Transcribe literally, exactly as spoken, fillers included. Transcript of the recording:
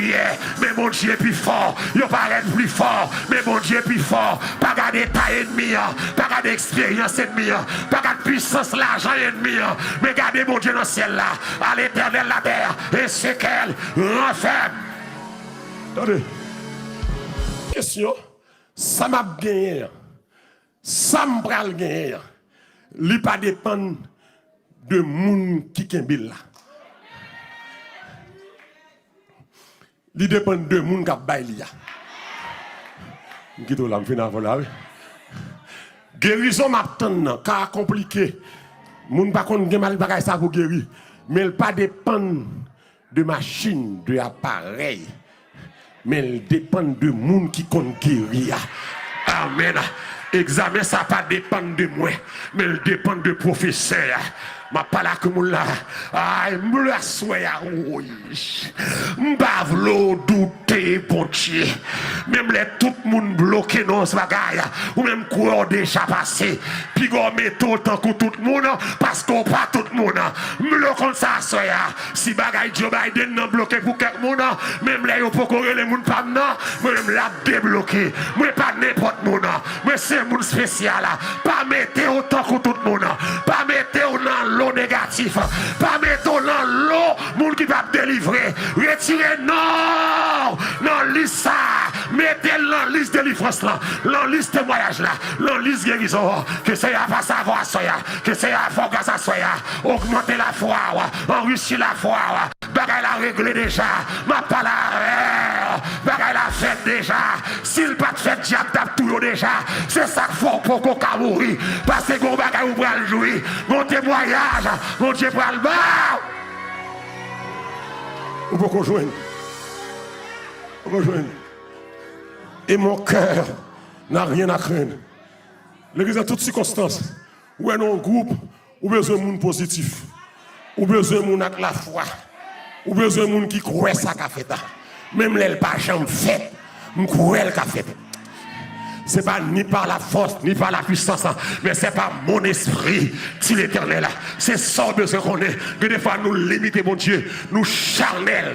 yè, men Bondye pi fò. Yo parèt pli fò, men Bondye pi fò. Pa gade tay ènmi an, pa gade eksperyans ènmi an, pa gade pisans lajan ènmi an, men gade Bondye nan syèl la. À l'Éternel la terre et ce qu'elle renferme. Tande. Kesyon, sa m ap genyen an, sa m pral genyen an, li pa depann de moun ki kenbe l la. Li depann de moun k ap bay li a. M kite w la, m fin avè w la, wi. Gerizon m ap tann nan, ka a konplike. Moun pa konn gen mal bagay sa pou geri. Men l pa depann de machin, de aparèy. Men l depann de moun ki konn geri a. Amèn. Egzamen sa pa depann de mwen, men l depann de pwofesè a. M ap pale ak moun la. Ay, m vle aswè a, woy. M pa vle w doute, Bondye. Menm lè tout moun bloke nan yon bagay, ou menm kwè w deja pase. Piga w mete w tankou tout moun, paske w pa tout moun. M vle w konn sa aswè a. Si bagay Joe Biden nan bloke pou kèk moun, menm lè yo poko rele moun pa m nan, mwen menm l ap debloke. Mwen pa nenpòt moun. Mwen se moun espesyal. Pa mete w tankou tout moun. Pa mete w nan lo negatif. Pa mete w nan lo moun ki p ap delivre. Retire non w nan lis sa. Mete l nan lis delivrans lan, nan lis temwayaj la, nan lis gerizon an. Ke Seyè a pase avè w aswè a. Ke Seyè a fè w gras aswè a. Ogmante lafwa w, anrichi lafwa w. Bagay la regle deja. M ap pale avè w. Bagay la fèt deja. Si l pa t fèt, dyab t ap touye w deja. Se sa k fè w poko ka mouri. Paske gon bagay ou pral jwi. Gon temwayaj Bondye pral ba w. Ou poko jwenn. Ou poko jwenn. Et mon cœur n'a rien à craindre. Legliz nan tout sikonstans. Ou wè nan yon gwoup, ou bezwen moun pozitif. Ou bezwen moun ak lafwa. Ou bezwen moun ki kwè sa ka fèt la. Menm lè l pa janm fèt, m kwè l ka fèt. C'est pas ni par la force, ni par la puissance, mais c'est par mon esprit, dit l'Éternel. Se sa w bezwen konnen. Gen de fwa nou limite Bondye, nou chanèl.